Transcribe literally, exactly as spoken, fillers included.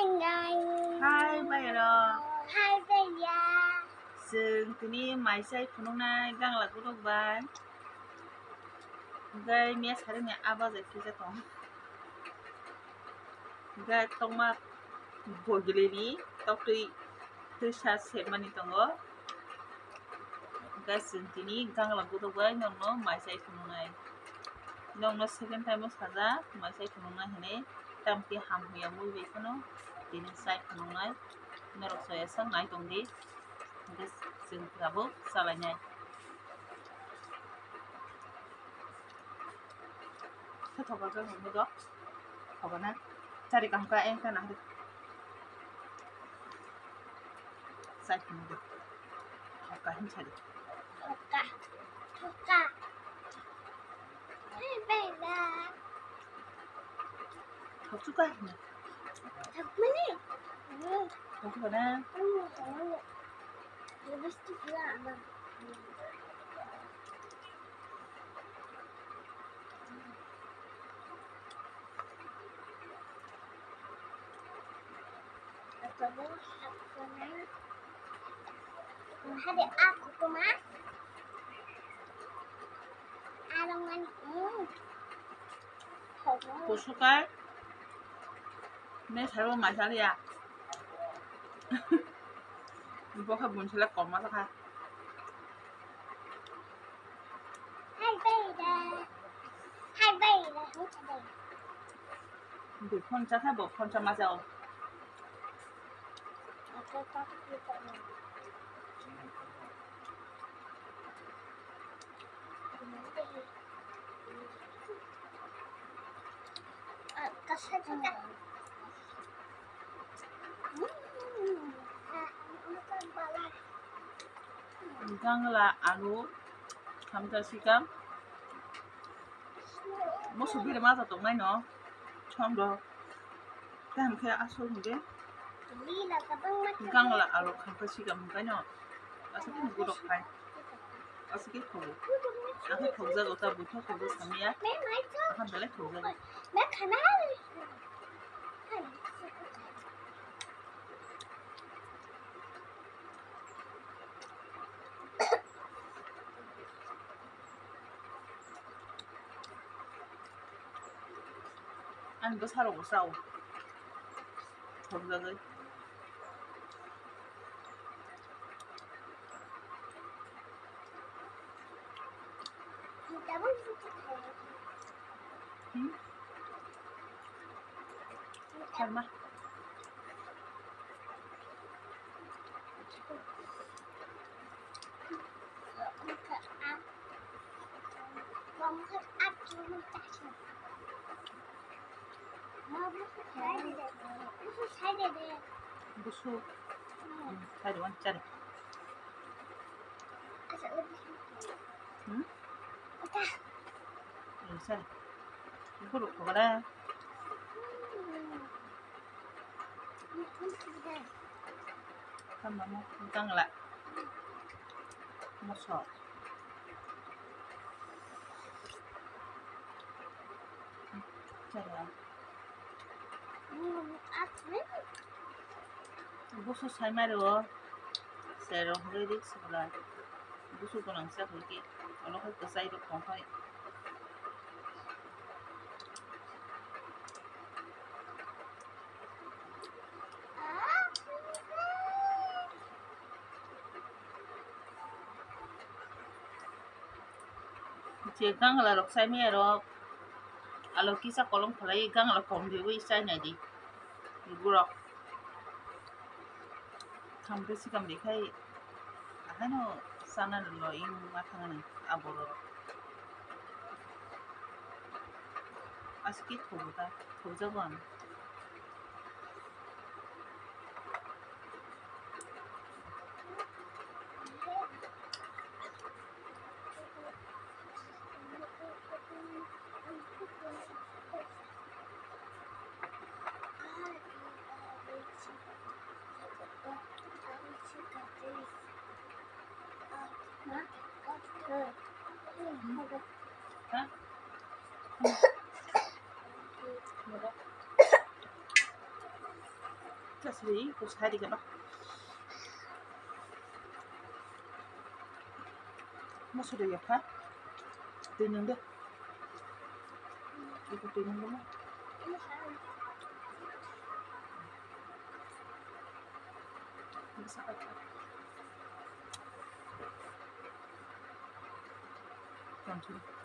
Hi, bhai rok. Hi, bhaiya. Chwng tini mai chai phunuknai gangla gudok bai. Hwnkhe miya sarini aba jai kisa tong. Hwnkhe tongma bogilini toktwi twisa sepmani tongo. Hwnkhe chwng tini gangla gudok bai nokno mai chai phunuknai. Nokno second time o sajak, mai chai phunukna hinwi, tamokhe ham huya mui bai phano tini chai phunuknai. Norok soya sak nai tongdi, hwnkhe chwng tabuk chalainai. Khe thobar khe hwnwi do, thobar na, chari kaham kha, engkha na. Chai phunukdi. Thokka hin sadi. Thokka. Thokka. Hey, baby. Thoksuka hin. Thokmani. Hmm. Thoksuka na. Hmm, thokmani. Lipstick la ama. Hade a kukuma. Arang mani. Kusukai. Ne sabo masaliya. Bokhe bunsila koma sakha. Bui phone chakha, bo phone chama jao. Gangla alu khamta sikam. Moso bere maja tongnai no. Chomdo. Tei hwnkhe aswk hwnkhe gangla alu khamkha sikam hwnkhe no. Aswk khe gudok khai. Aswk khe thogo. Akhe thokjago ta buitho thokjak samya. Akhe belai thokjago. Ani bwsarokbo chao. Thokjagwi. Hmm? Sarma. Busu. Hmm, sari wan sari. Hmm? Eh, sari. Buruk kok ada. Tama mo, tang la. Moso. Sari. Busu saimari o. Sero hwnkhe risk bwla. Busu gwnang sak hwnkhe. Ono khe kwchai rok tongthai. Je gangla rok saimaya rok, alo kisa kolom khlai gangla kom riwi chainai di. Borok. Khamkhe sikam rikhai, ahaino sana lo ing ma thangani aborok. Aski thogo ta, thogo jago ang. Sri, ko sari gano. Musu de yakha. Twi nung de. Iko twi nung de mo. Thank you.